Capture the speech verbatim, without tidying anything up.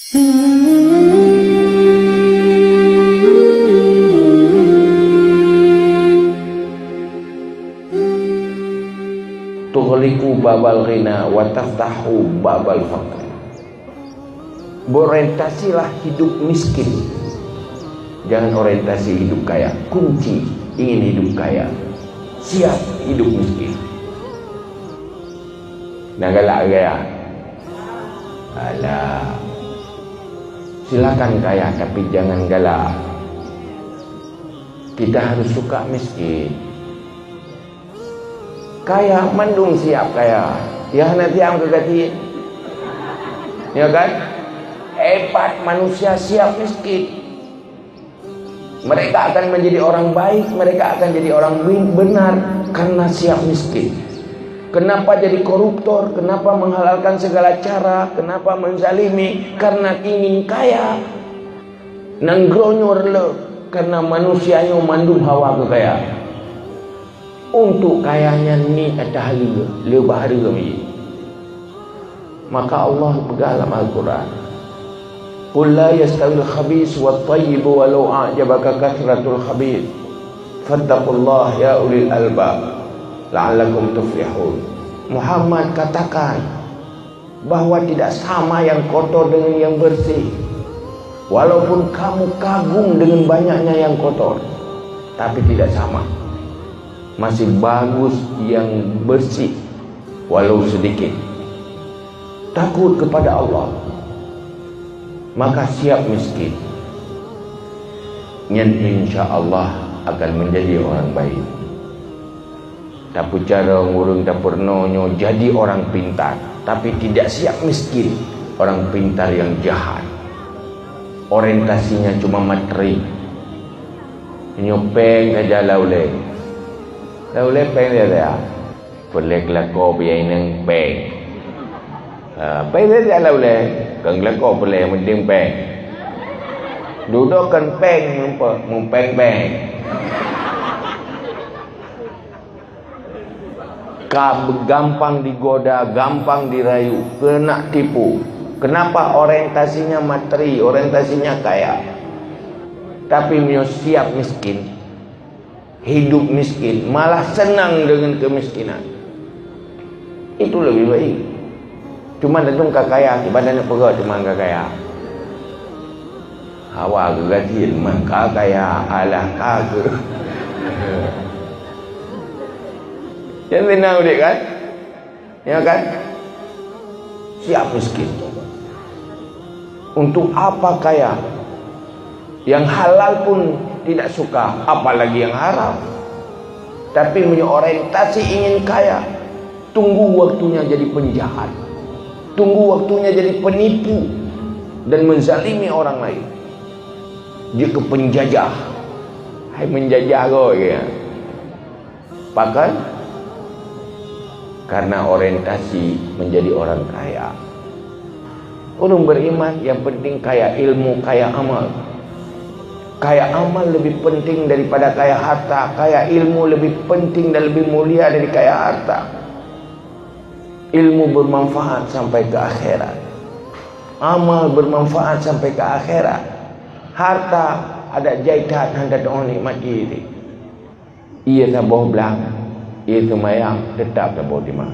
Tughliqu babal ghina wa taftahu babal faqr. Berorientasilah hidup miskin. Jangan orientasi hidup kaya. Kunci ingin hidup kaya, siap hidup miskin. Nah, galak gaya. Alah. Silakan kaya, tapi jangan galak. Kita harus suka miskin. Kaya mandum siap kaya. Ya, hana tiang keu gati. Ya kan? Hebat manusia siap miskin. Mereka akan menjadi orang baik, mereka akan jadi orang bin-, benar karena siap miskin. Kenapa jadi koruptor? Kenapa menghalalkan segala cara? Kenapa menzalimi? Karena ingin kaya. Nanggroe nyoe reuloh karena manusia nyoe mandum hawa keu kaya. Untuk kaya nyan niet ata hareuem, leubeh hareuem jih. Maka Allah peugah lam Al-Quran, "Qul la yastawil khabith wat thayyib walau a'jabaka kathratul khabith. Fattaqullaha ya ulil albab la'allakum tuflihun." Muhammad, katakan bahwa tidak sama yang kotor dengan yang bersih. Walaupun kamu kagum dengan banyaknya yang kotor, tapi tidak sama. Masih bagus yang bersih, walau sedikit. Takut kepada Allah, maka siap miskin. Nyan insya Allah akan menjadi orang baik. Tapeucarông ureuëng tapeurunoe nyoe jadi orang pintar, tapi tidak siap miskin, orang pintar yang jahat. Orientasinya cuma materi. Nyoe péng saja lam ulée. Lam ulée péng saja. Peureulée geulakoe bak inong péng. Ha, péng saja lam ulée. Kon geulakoe peureulée, yang penting péng. Dudoe kon péng, meupe-, meupéng-péng. Ka gampang digoda, gampang dirayu, keuneuk tipu. Kenapa? Orientasinya materi, orientasinya kaya. Tapi meunyoe siap miskin, hidup miskin, malah senang dengan kemiskinan. Itu lebih baik. Cuma tantu ka kaya, ibadat peugah cuma ka kaya. Hawa geugaji meuka kaya, alah ka keu. Nyan senang udép kan? Ya kan? Siap miskin. Untuk apa kaya? Yang halal pun tidak suka, apalagi yang haram. Tapi meunyoe orientasi ingin kaya, tunggu waktunya jadi penjahat. Tunggu waktunya jadi penipu dan menzalimi orang lain. Jeuet keu penjajah. Hai menjajah goe ya. Pakon? Karena orientasi menjadi orang kaya. Ureuëng beriman yang penting kaya ilmu, kaya amal. Kaya amal lebih penting daripada kaya harta, kaya ilmu lebih penting dan lebih mulia dari kaya harta. Ilmu bermanfaat sampai ke akhirat. Amal bermanfaat sampai ke akhirat. Harta adak jai that hana tatu'oh nikmati. Ie saboh blang, ie seumayang, teutap saboh teuma.